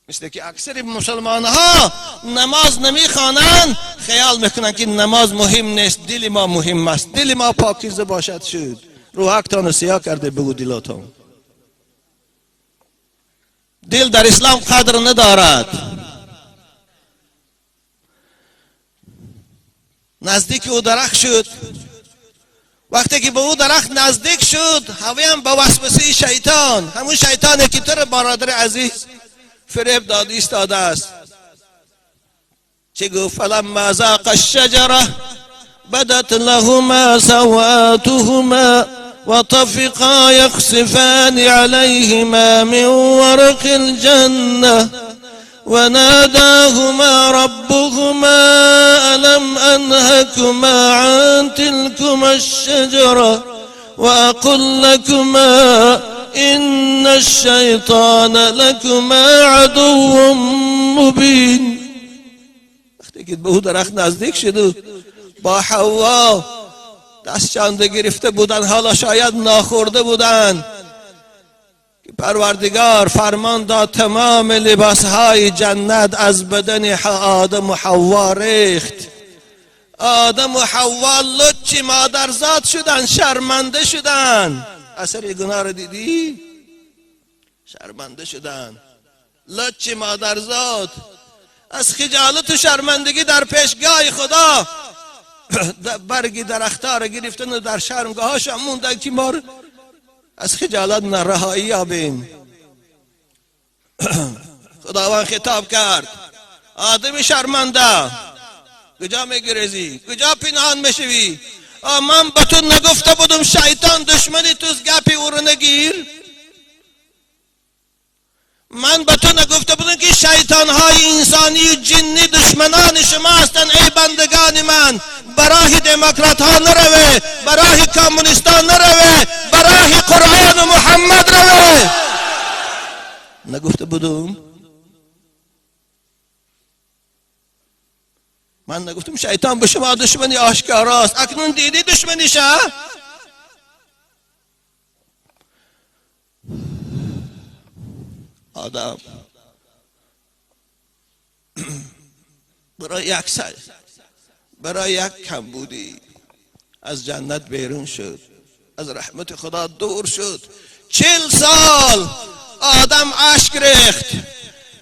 مثل که اکثر مسلمان ها نماز نمیخوانند، خیال میکنند که نماز مهم نیست، دل ما مهم است، دل ما پاکیزه باشد شد. روحکتان سیاه کرده بگو دلاتان. دل در اسلام قدر ندارد. نزدیک او درخت شد. وقتی که به او درخت نزدیک شد، هوی هم به وسوسه شیطان، همون شیطانی که تو رو برادر عزیز فریب داد ایستاده است. چه گفت؟ فلما ذاق الشجره بدت لهما سوآتهما وطفقا يخصفان عليهما من ورق الجنة وناداهما ربهما ألم أنهكما عن تلكما الشجرة وأقل لكما إن الشيطان لكما عدو مبين. وقتی که به او درخت نزدیک شد با حوا دست چنده گرفته بودن، حالا شاید ناخورده بودن، که پروردگار فرمان داد تمام لباسهای جنت از بدن آدم و حوا ریخت. آدم و حوا لچ مادرزاد شدن، شرمنده شدن. اثر گناه رو دیدی؟ شرمنده شدن، لچ مادرزاد از خجالت و شرمندگی در پیشگاه خدا برگ درختها رو گرفتن و در شرمگاهاش هم موندن که ما از خجالت نرهایی یابیم. خداوند خطاب کرد آدم شرمنده، کجا میگریزی؟ کجا پنهان میشوی؟ من به تو نگفته بودم شیطان دشمنی توست، گپی او رو نگیر؟ من به تو نگفته بودم که شیطان های انسانی و جنی دشمنان شما هستند؟ ای بندگان من، برای دموکرات ها نروه، برای کمونیست ها نروه، برای قرآن و محمد روه. نگفته بودم؟ من نگفتم شیطان به شما دشمنی آشکاراست؟ اکنون دیدی دشمنیشه؟ آدم برای یک سال، برای یک کمبودی از جنت بیرون شد، از رحمت خدا دور شد. 40 سال آدم اشک ریخت،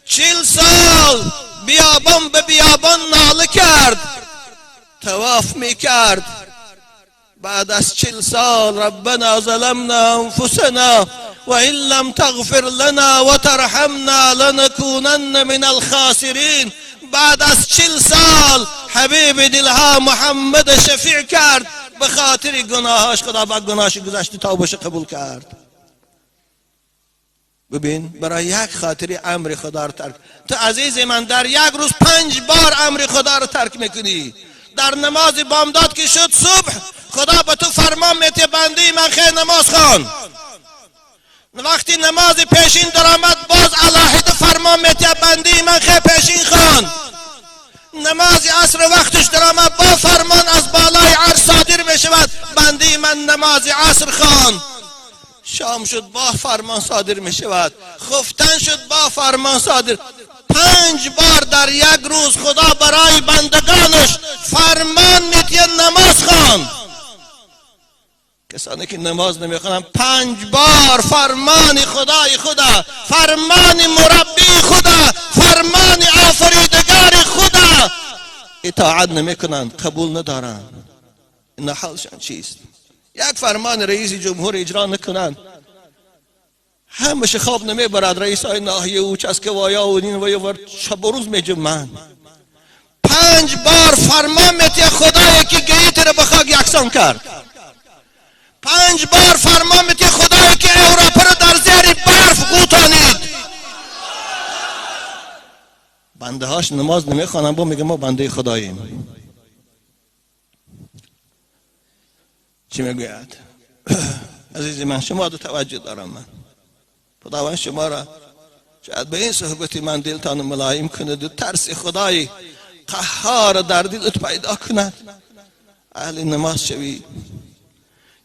40 سال بیابان به بیابان ناله کرد، طواف میکرد. بعد از 40 سال ربنا ظلمنا انفسنا وإن لم تغفر لنا وترحمنا لنكونن من الخاسرین. بعد از 40 سال حبیب دلها محمد شفیع کرد، به خاطر گناهاش خدا با گناهش گذشته توبهش قبول کرد. ببین، برای یک خاطر امر خدا رو ترک. تو عزیز من در یک روز 5 بار امر خدا رو ترک میکنی. در نماز بامداد که شد صبح، خدا به تو فرمان میته بنده من خیر نماز خوان. وقتی نماز پیشین درآمد باز علاهده فرمان میته بنده من خیر پیشین خوان. نماز عصر وقتش درآمد با فرمان از بالای عرش صادر میشود بنده من نماز عصر خوان. شام شد با فرمان صادر میشود، خفتن شد با فرمان صادر. 5 بار در یک روز خدا برای بندگانش فرمان میده نماز خوان. کسانی که نماز نمیخوانند 5 بار فرمان خدای خدا، فرمان مربی خدا، فرمان آفریدگار خدا اطاعت نمیکنند، قبول ندارند. این حالشان چیست؟ یک فرمان رئیس جمهور اجرا نکنند، همش خواب نمیبرد. رئیس های ناحیه و چسکوایا و این و یه شب و روز میجمند. 5 بار فرمان میته خدایی که گیت را به خاک یکسان کرد. 5 بار فرمان میته خدایی که اروپا را در زیر برف غوطانید. بنده هاش نماز نمیخوانند، با میگه ما بنده خداییم. چی میگوید؟ عزیز من شما دو توجه دارم. من خداوند شما را شاید به این صحبت من دلتان ملایم کند و ترس خدای قهار در دلت پیدا کند. اهل نماز شوی.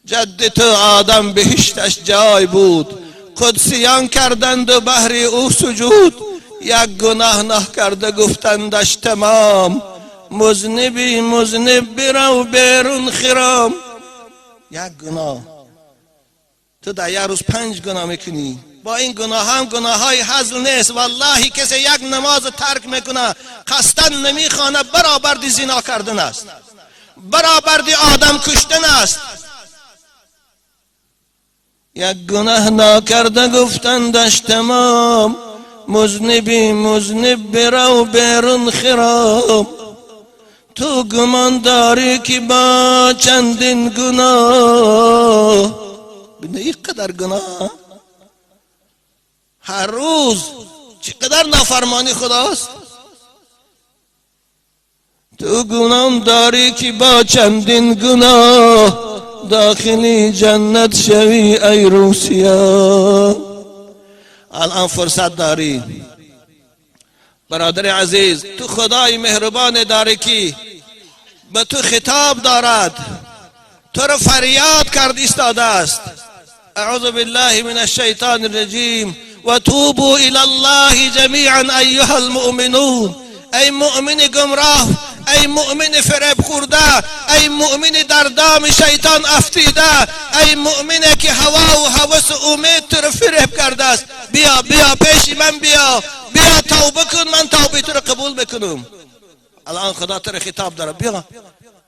جد تو آدم بهشتش جای بود، قدسیان کردند و بهر او سجود. یک گناه نکرده گفتندش تمام، مذنبی مذنب برو بیرون خرام. یک گناه تو در یک روز 5 گناه میکنی. با این گناه هم گناه های هزل نیست. والله کسی یک نماز ترک میکنه، قصداً نمیخوانه، برابر زنا کردن است، برابر آدم کشتن است. یک گناه ناکرده گفتندش تمام، مذنبی مذنب برو بیرون خرام. تو گمان داری که با چندین گناه، ببین اینقدر گناه هر روز، چقدر نافرمانی خداست. تو گمان داری که با چندین گناه، داخلی جنت شوی ای روسیا. الان فرصت داری برادر عزیز، تو خدای مهربان داری که به تو خطاب دارد، تو رو فریاد کرد ایستاده است. اعوذ بالله من الشیطان الرجیم و توبوا الی الله جمیعا ایها المؤمنون. ای مؤمن گمراه، ای مؤمن فریب خورده، ای مؤمن در دام شیطان افتیده، ای مؤمن که هوا و هوس و امید تو رو فریب کرده است، بیا بیا پیش من، بیا بیا توبه کن، من توبه تو رو قبول میکنم. الان خدا تو رو خطاب داره، بیا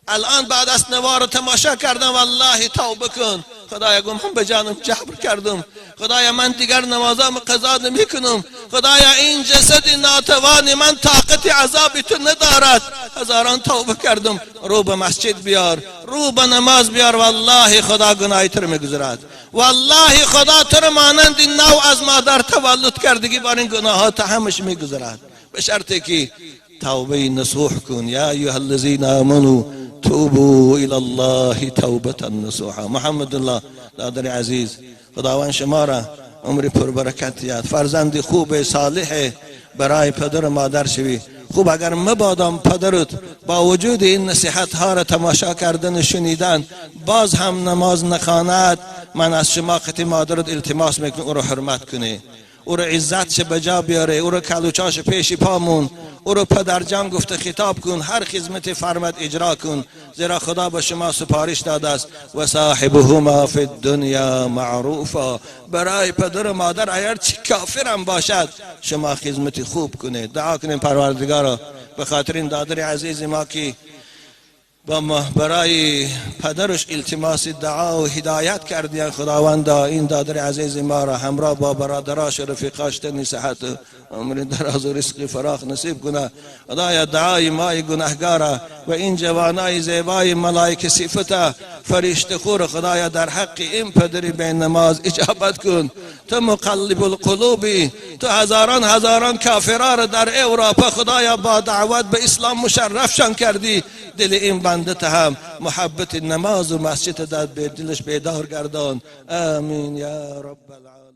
الان بعد از نوار تماشا کردم، والله توبه کن. خدایا گم هم به جانم جبر کردم، خدایا من دیگر نمازام قضا نمیکنم، خدایا این جسد ناتوان من طاقت عذاب تو ندارد. هزاران توبه کردم. رو به مسجد بیار، رو به نماز بیار، والله خدا گناه تو میگذرد. والله خدا تو رو مانند نو از مادر تولد کردگی بار این گناهات همش میگذرد، به شرطی که توبه نصوح کن. یا ایها الذین آمنوا توبوا الى الله توبة نصوحا. محمد الله دادر عزیز، خداوند شما را عمر پربرکت یاد، فرزند خوب صالح برای پدر و مادر شوی. خوب اگر مبادام پدرت با وجود این نصیحت ها را تماشا کردن و شنیدن باز هم نماز نخواند، من از شما قطعی مادرت التماس میکنم او را حرمت کنی، او را عزتش به جا بیاره، او را کلوچاش پیش پامون، او را پدرجان گفته خطاب کن، هر خدمت فرمد اجرا کن، زیرا خدا به شما سپارش داده است و صاحبهما فی الدنیا معروفا. برای پدر و مادر اگر چی کافرم باشد شما خدمت خوب کنید. دعا کنیم پروردگارا به خاطر این دادر عزیز ما که برای پدرش التماس دعا و هدایت کردین، خداوندا این دادر عزیز ما را همراه با برادراش و رفیقاش تنی صحت عمر دراز و رزق فراخ نصیب کنه. خدایا دعای مای گناهگارا و این جوانای زیبای ملائکه صفته فرشته خور، خدایا در حق این پدری بین نماز اجابت کن. تو مقلب القلوبی، تو هزاران هزاران کافرا را در اروپا خدایا با دعوت به اسلام مشرفشان کردی، دل این بنده هم محبت نماز و مسجد در دلش بیدار گردان. آمین یا رب العالمین.